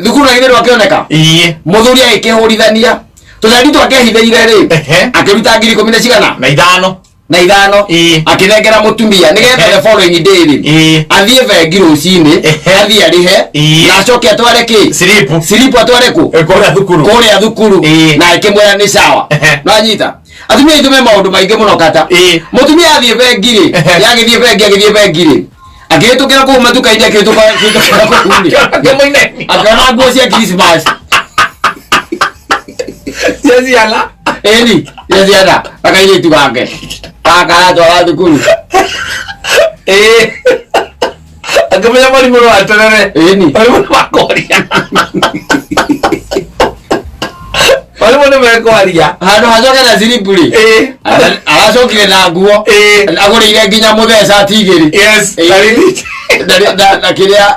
Thukuru na githĩ rwakĩoneka. Ĩĩ. Mũthuri agĩkĩhũrithania tũcandi twake ehithĩire rĩ, akĩruta 15,000 na cigana? Na ithano. Na ithano. Ĩĩ. Akĩnengera mũtumia nĩgetha the following day rĩ, athiĩ bengi rũcinĩ, athiĩ arĩhe, na acoke atware kĩ? Siripu. Siripu atware kũ? Kũrĩa thukuru. Kũrĩa thukuru. Na akĩmwĩra nĩ sawa. Nanyita atumia aitũ me maũndũ maingĩ mũno kata. Mũtumia athiĩ bengi rĩ, yagĩthiĩ bengi, agĩthiĩ bengi rĩ, akĩhĩtũkĩra kũu matuka-inĩ, akĩhĩtũkĩra kũu rĩ, Akĩmũinainia. Akĩona nguo cia Christmas. Cia ciana. Ĩni, cia ciana, akairĩtu gake gaka aratwara thukuru. Ĩĩ. Akĩmenya mwarimũ no aterere. Ĩni. Mwarimũ nĩ makwaria. Mwarimũ nĩ mekwaria. Handũ hacoke na ciribu rĩ, aracokire na nguo agũrĩire nginya mũthee cati igĩrĩ. Yes. Ĩĩ. Na rĩthiti. Na kĩrĩa.